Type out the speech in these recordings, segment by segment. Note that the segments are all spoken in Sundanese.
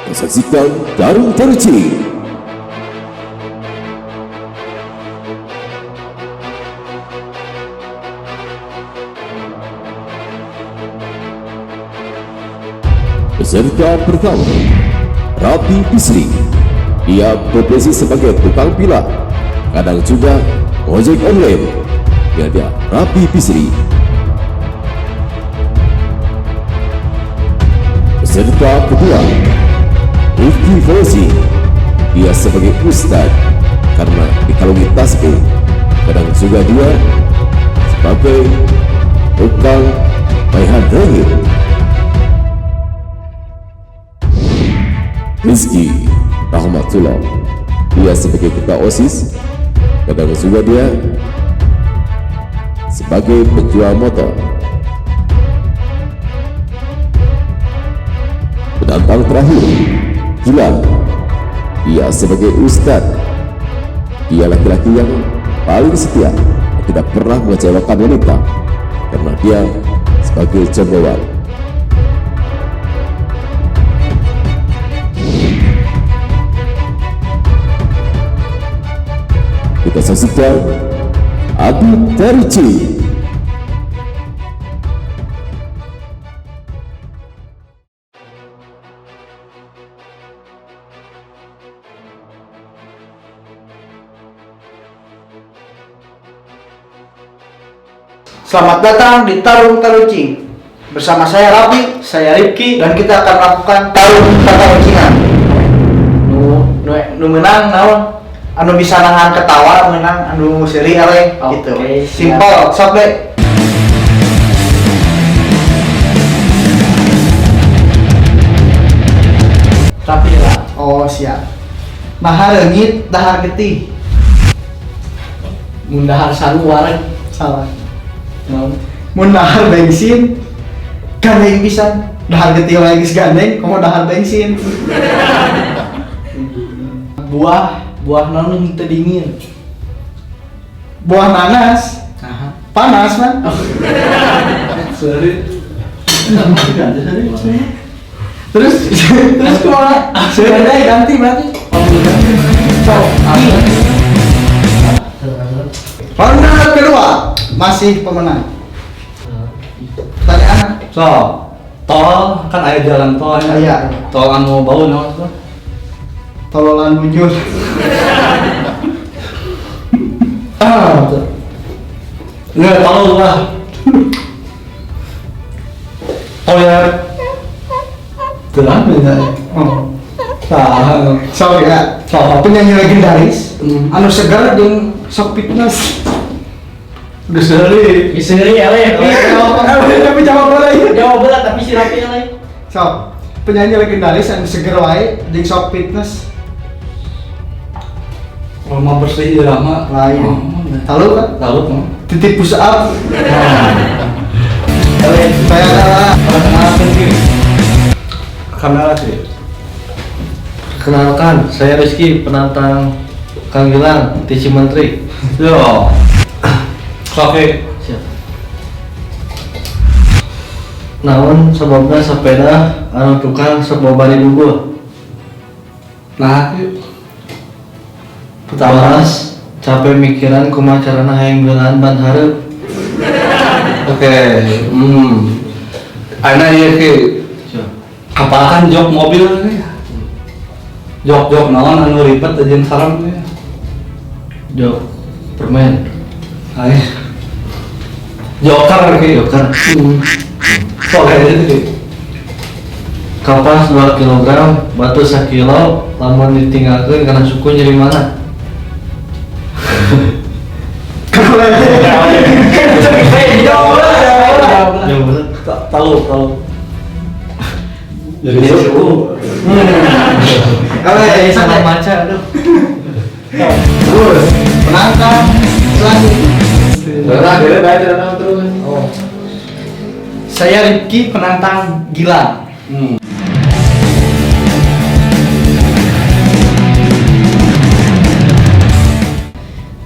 Saksikan Tarung Tarucing. Peserta pertama, Rapi Bisri. Dia berprofesi sebagai tukang pilah, kadang juga ojek online. Ya, dia Rapi Bisri. Peserta kedua, Rifki Fauzi. Dia sebagai ustadz karena dikalungi tasbih. Kadang juga dia sebagai tukang maihan rengit. Rizky Rahmatullah. Dia sebagai ketua OSIS, kadang juga dia sebagai penjual motor. Penantang terakhir, Gilang. Dia sebagai ustadz. Dia laki-laki yang paling setia dan tidak pernah mengecewakan wanita karena dia sebagai jombowan. Kita saksikan Adu Tarucing. Selamat datang di Tarung Tarucing. Bersama saya Rapi Saya Rifki. Dan kita akan melakukan tarung tatarucingan. Nu nu nu menang naon? Anu bisa nahan ketawa menang, anu seri eleh gitu. Oke, siap. Simple, sok deh. Rapi lah. Oh, siap. Naha reungit dahar getih. Mun dahar sangu wareg. Salah. Naon? Mun dahar bensin gandeng pisan. Dahar getih wae geus gandeng, komo dahar bensin. Buah buah naon nu teu dingin? Buah nanas Nah. panas man. Sorry. Terus terus kumaha? Ganti ganti berarti. Oh, ganti. Sok. Ronde kedua masih pemenang. Pertanyaan. So, tol kan ada jalan tol ya. Iya. Tol anu bau naon tuh? Tololan muncul. Ah, tuh. Enggak tahu lah. Oh ya. Telah beda. Oh. Tahan. Sok ya. Sok. Penyanyi legendaris anu segar jeung sok fitness. Udah sehari. Seri eleh. Tapi jawab lagi. Jawab berat tapi si Rapi eleh. Sok. Penyanyi legendaris anu seger wae jeung sok fitness. Rumah bersih drama. Lain. Oh, Tahu kan? Tahu tuh. Titik push up. Eleh. Saya kalah. Perkenalkan diri. Kamera sih. Kenalkan, saya Rizky, penantang Kang Gilang, TC Menteri. Yo. Oke. Siap. Naon sababna sepeda anu tukang sok babari dugul? Nah, pertama. Balas, capek mikiran kumaha carana hayang beulaan ban hareup. Oke. Aina ieu ki. Siap. Apaan jok mobil nih? Jok-jok naon anu ribet jeung sarem nih? Jok permen. Ai. Joker ki. Joker. Sok kayak gitu ki. Kapas 2 kg, batu sakilo, lamun ditinggalkeun kana suku nyeri mana? Jawab berat. Jawab bener. Tahu, tahu. Jadi suku. Kalau ya Salah maca aduh. Terus penantang selanjutnya. Terus. Oh. Saya Rifki, penantang Gilang.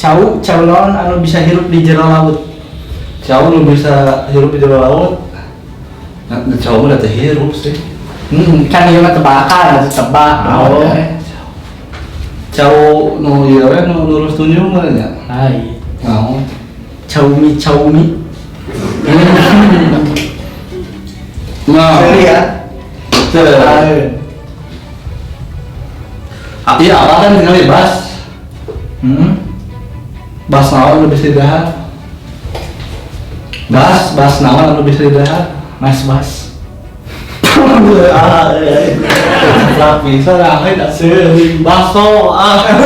Cau, cau naon anu bisa hirup di jero laut? Cau nu bisa hirup di jero laut. Nah, cau mah teh hirup sih. Kan ieu mah tebakan, atuh tebak. Oh. Cau nu ieu we nu lurus tunjung meureun nya. Ai. Naon? Caumi caumi. Nah, Seri ya. teu. Iya, apa kan tinggal bas. Bas naon nu bisa didahar? Bas naon anu bisa didahar? Mas bas. Lah bisa lah, da seuling baso ah.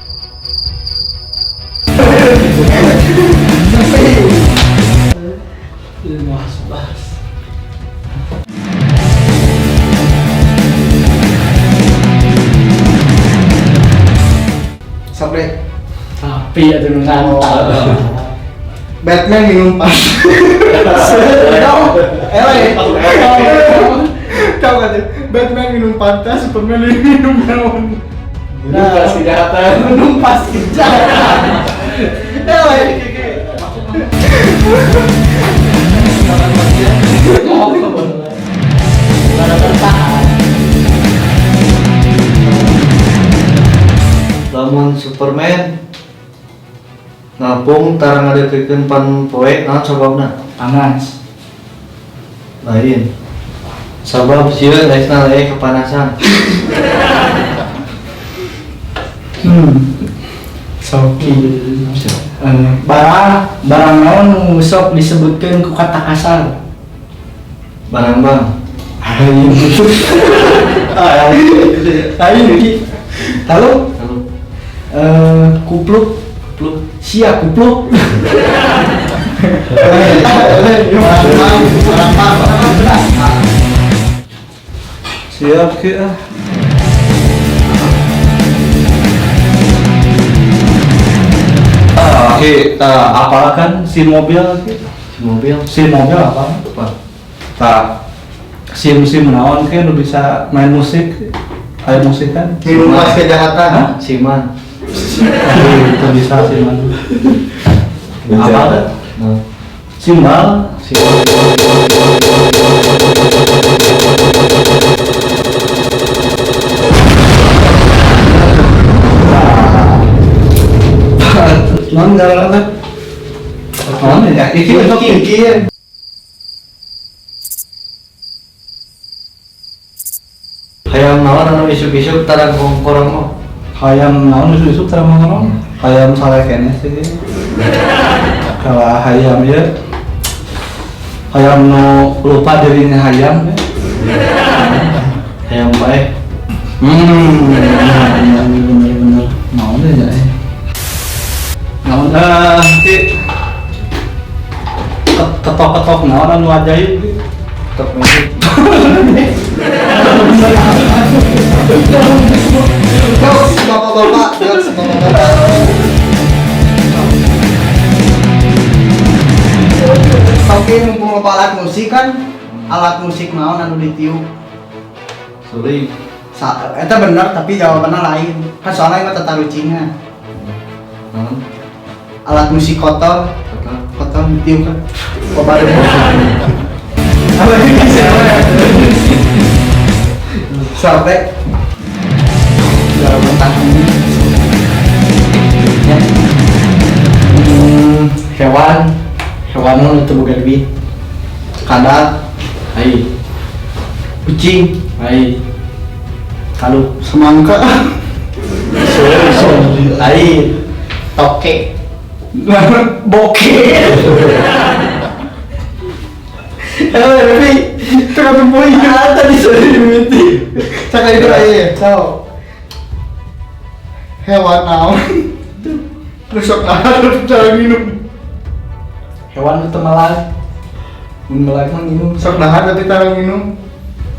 Mas bas. Sampai Tapi atuh nu ngantal. Batman minum pas. Tahu kan? Batman minum Fanta, Superman minum naon? Nah, kejahatan. Menumpas kejahatan. Baru bertahan. Lamun Superman ngapung tara ngadeukeutkeun pan poe naon sababna? Panas. Lain. Sabab sieun aisna leueh kepanasan. Soki. Barang naon nu sok disebutkeun ku kata kasar? Barang bang. Ayo Ki. Lalu Lalu kupluk, kupluk. Sia kupluk. Siap Ki ah. Ki, apa kan si mobil Ki? Si mobil. Si mobil apa? Apa? Tah. Sim naon Ki nu bisa main musik? Ayo musik kan? Minum pas kejahatan. Hah? Siman. Itu bisa siman. Apa kan? Nah. Simbal. Siman. Non jalan teh. Non ya, iki Iki. Hayam naon anu isuk-isuk tarang kongkorong mah. Hayam naon isuk-isuk tarang ngorong? Hayam saleh keneh sih. Kalau hayam ya hayam nu lupa dirinya hayam ya. Hayam bae. Bener. Naon deh ya. Naon ki ketok-ketok naon anu ajaib ki. Ketok musik. Jokes bapak-bapak, jokes bapak-bapak. Oke, mumpung lupa alat musik kan, alat musik naon anu ditiup. Suling. Eta bener tapi jawabannya lain. Kan soalnya mah tatarucingan. Naon? Alat musik kotor, kotor ditiup kan. Kobar. Apa ini sampai Dalam bertahan. Ya. Hewan nu teu boga duit. Kadal, Ai, kucing, ai. Kalau semangka, ai toke. Boke. Tapi tengah poin Tadi sudah dimimiti. Cakap itu aja. Ciao. Hewan naon? Rusuk naon cara minum. Hewan itu melak. Mun melak mah minum. Sok dahar tapi tara minum.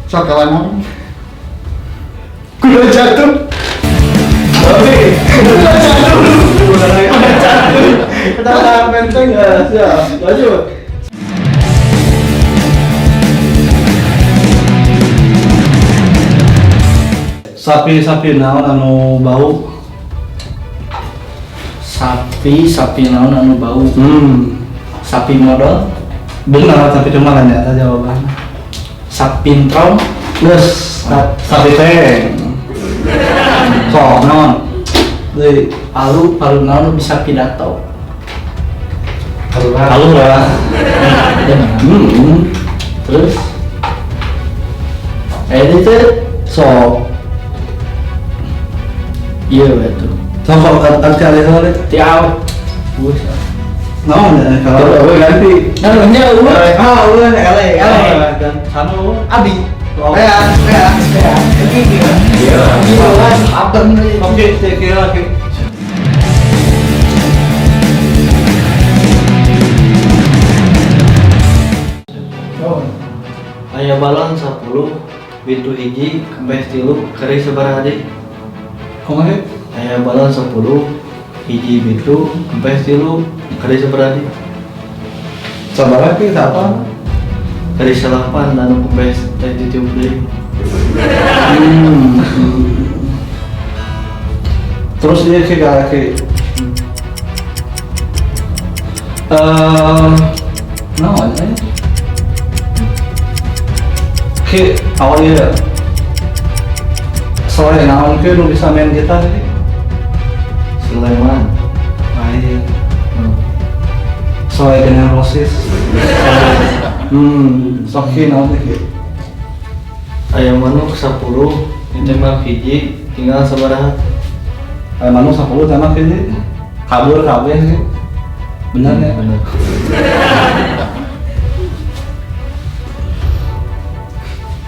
Sok hewan naon? Kuda jatuh. Kuda jatuh. Kuda jatuh. Kita tahan benteng. Ya, siap. Lanjut. Sapi-sapi naon anu bau? Sapi naon anu bau? Sapi modal? Benar, tapi cuma nanya aja jawabannya. Sapintron? Terus sapi teh. Sok naon? Deui Palu, palu naon bisa pidato. Palu lah. Hmm. Terus ini tuh Sok. iya betul. Sok sok arti alih alih. Tiaw. Bus. Naon ya kalau eueuh ganti. Nah, nya eueuh. Ah, udah ele, ele. Dan sana eueuh. Abi. Rea, rea, rea. Ini gila. Gila kan, abang nih. Oke, saya kira oke. Aya balon 10, pintu hiji, kempes 3, keri sabaraha deui? Kumaha? Aya balon 10, hiji pintu, kempes 3, keri sabaraha deui? Sabaraha ki apa? Keri salapan anu kempes teh ditiup deui. Terus dia ki ki. Naon eh? Ki awal ieu. Sore naon ki nu bisa main gitar ki? Sulaiman. Lain. Sore dengan Roses. Sok ki naon teh ki? Aya manuk 10, ditembak hiji, tinggal sabaraha? Aya manuk 10 tembak hiji. Kabur kabeh sih. Bener ya? Bener.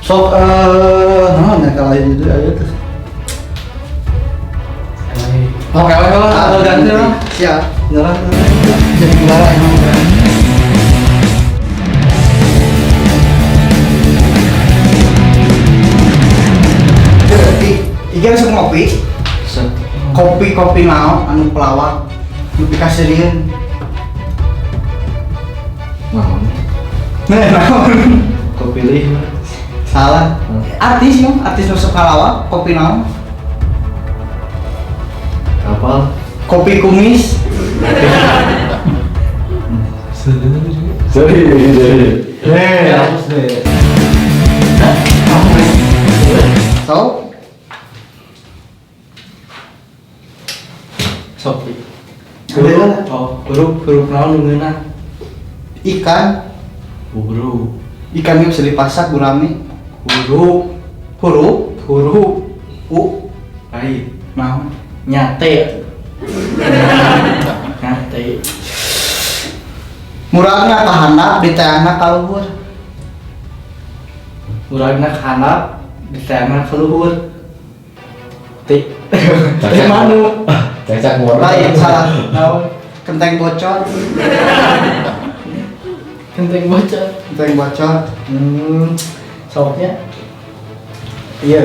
Sok naon ya kalau itu aja tuh. Oke, oke lah, ganti lah. Siap. Nyerah. Jadi juara emang. Jadi, iki langsung ngopi. Kopi-kopi naon anu pelawak nu pikaseurieun. Naon? Nah, naon? Kopi lih. Salah. Artis nu, artis nu sok kalawak, kopi naon? Kapal. Kopi kumis. Sorry, sorry. Hapus deh. So, Sok. Huruf. Oh, huruf huruf naon nu ngeunah? Ikan, Huruf. ikannya bisa dipasak gurame. Huruf, Huruf, huruf u, lain. naon? Nyate. Nyate. Muragna ka handap, diteangna ka luhur. Muragna ka handap, diteangna ka luhur. Ti. Ti manuk. Cacak muara. Lain salah. Naon? Kenteng bocor, Kenteng bocor. kenteng bocor. Soknya. Iya.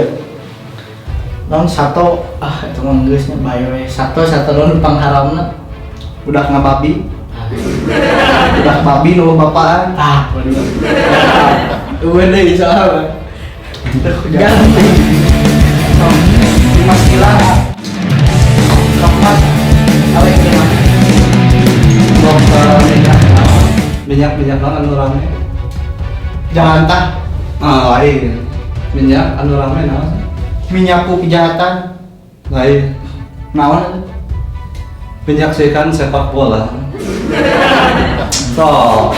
Non satu ah itu mah geus nya bae we. Satu satu non pangharamna. Udah ngababi, udah babi nu bapaan. Ah, waduh. Eueuh deui soalna. Ganti. Lima sekilas. Keempat, awe gimana? Sok minyak minyak minyak naon anu rame? Jangan tah, Ah, lain. Minyak anu rame naon? minyakku kejahatan. Lain. Naon? Menyaksikan sepak bola. Sok.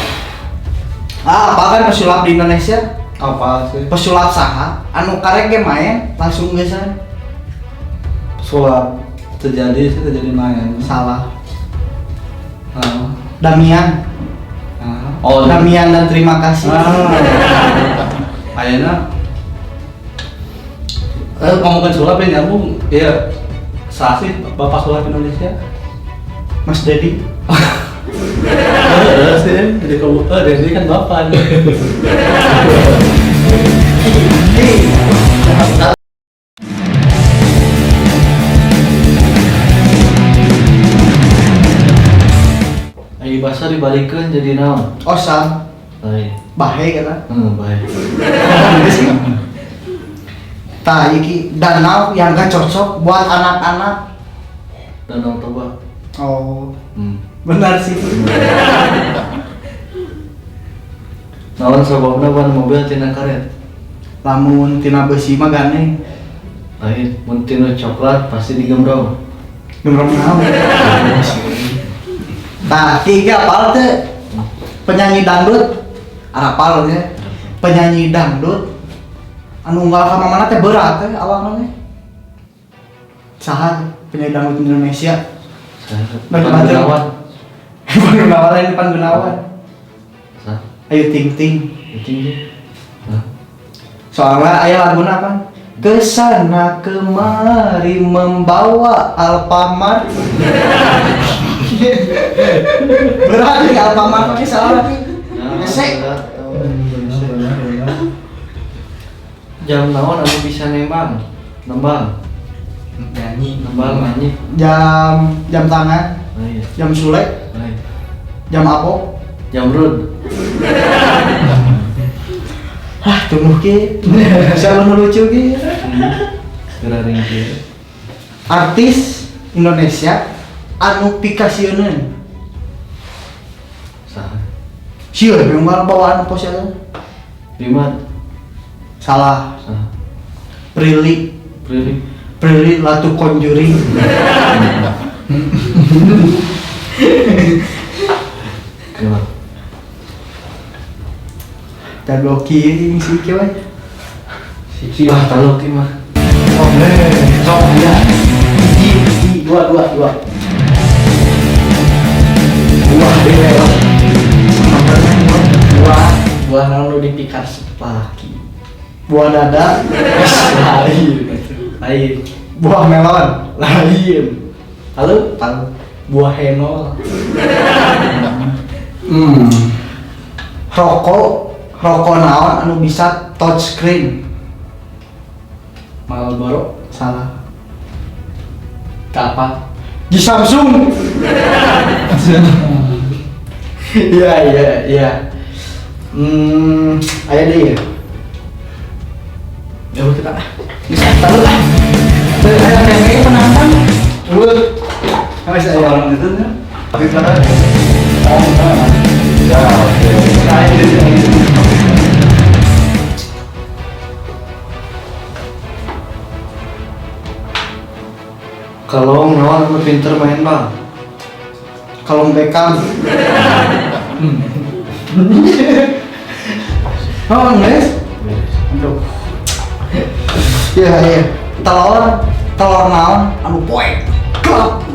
Ah, apa kan pesulap di Indonesia? Apa sih? Pesulap saha? Anu karek ge main langsung geusan. Sulap terjadi sih terjadi main. Salah. Ah. Damian. Ah. Oh, Damian dan terima kasih. Ah. Ayeuna ngomongin sulap ya nyambung. Iya. Sah sih Bapak sulap Indonesia. Mas Dedi. Heeh sih, jadi kamu Dedi kan bapak. Ai basa dibalikeun jadi naon? Osam, Lain. bahe kata. Bae. Tah iki danau yang gak cocok buat anak-anak. Danau Toba. Oh, benar sih. Naon sababna ban mobil tina karet? Lamun tina besi mah gandeng. Lain, mun tina coklat pasti digembrong. Gembrong naon? Tah, tiga apal teh. Penyanyi dangdut. Arapal nya. Penyanyi dangdut anu unggal ka mana teh berat teh awalna teh. Saha penyanyi dangdut Indonesia? Ivan Gunawan. Ivan Gunawan lain Ivan Gunawan. Saha? Ayu Ting Ting. Ayu Ting Ting. Hah? Soalnya aya laguna apa? Kesana kemari membawa Alfamart. Berat nih Alfamart ini salah nih. Gesek. Jam naon anu bisa nembang? Nembang. Nyanyi, nembang nyanyi. Jam tangan. Oh, iya. Jam sule. Oh, iya. Jam apa? Jam rud. Hah, tunggu ki. Siapa nu lucu ki? Geraring ki. Artis Indonesia anu pikasieuneun. Saha? Sieun memang bawaan pos eta. Bima. Salah. Saha? Prilly. Prilly. Prilly Latuconsina. Kenapa? Tadoki si Iki we. Si ah tadoki mah. Oke, sok ya. Hiji, dua, dua, dua. Buah deh. Buah, buah naon nu dipikas laki. Buah dada. Lain. Lain. Buah melon. Lain. Lalu, lalu buah henol. Rokok naon anu bisa touch screen? Marlboro. Salah. Apa? Di Samsung. Iya, iya, iya. Ayo deh ya. Ya udah kita bisa taruh lah. Ayo kayaknya penantang. Lu. Habis ayo. Orang itu ya. Tapi mana? Ya, oke. Kalau naon anu pinter main bal? Kalau Beckham. Oh, guys. Aduh. Iya, iya. Telur naon anu poek. Klop.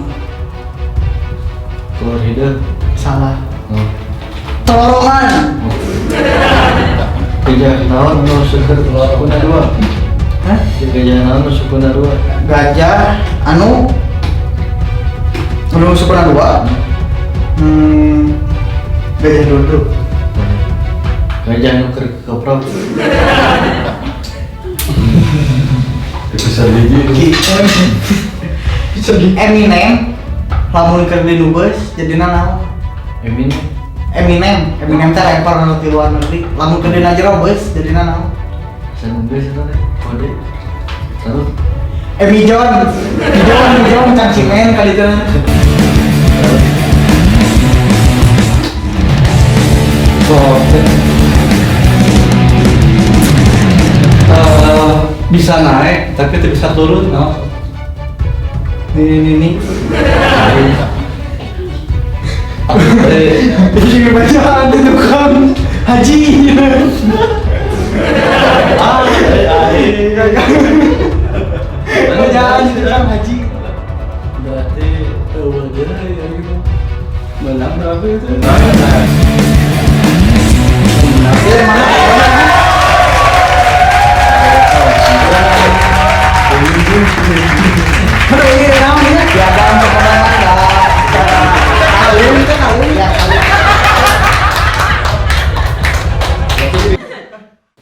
Telur hideung. Salah. Oh. Telorongan. Oh. Gajah naon anu sukuna dua? Hah? Gajah naon anu sukuna dua? Gajah anu sukuna dua? Gajah duduk. Gajah nu keur keprok. Bisa gigi. Bisa gigi. Eminem lamun keur dinubes jadina naon? Eminem. Eminem teh rapper anu ti luar negeri. Lamun keur dina jero beus jadina naon? Sanubes eta teh kode. Lalu Emi John, John cang simen kali itu. Bisa naik tapi tidak bisa turun, no? Ini. Ini bacaan di tukang haji. Bacaan di tukang haji. Berarti wajar ya gitu. Menang berapa itu?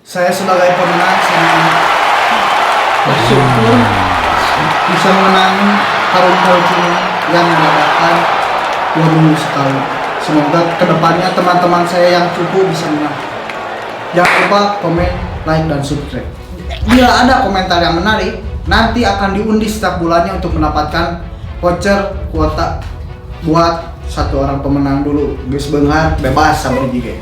Saya sebagai pemenang sangat bersyukur bisa memenangi Tarung Kaucingan yang diadakan 2 minggu sekali. Semoga kedepannya teman-teman saya yang cupu bisa menang. Jangan lupa komen, like, dan subscribe. Bila ada komentar yang menarik, nanti akan diundi setiap bulannya untuk mendapatkan voucher kuota buat 1 orang pemenang dulu. Geus beunghar bebas sama juga.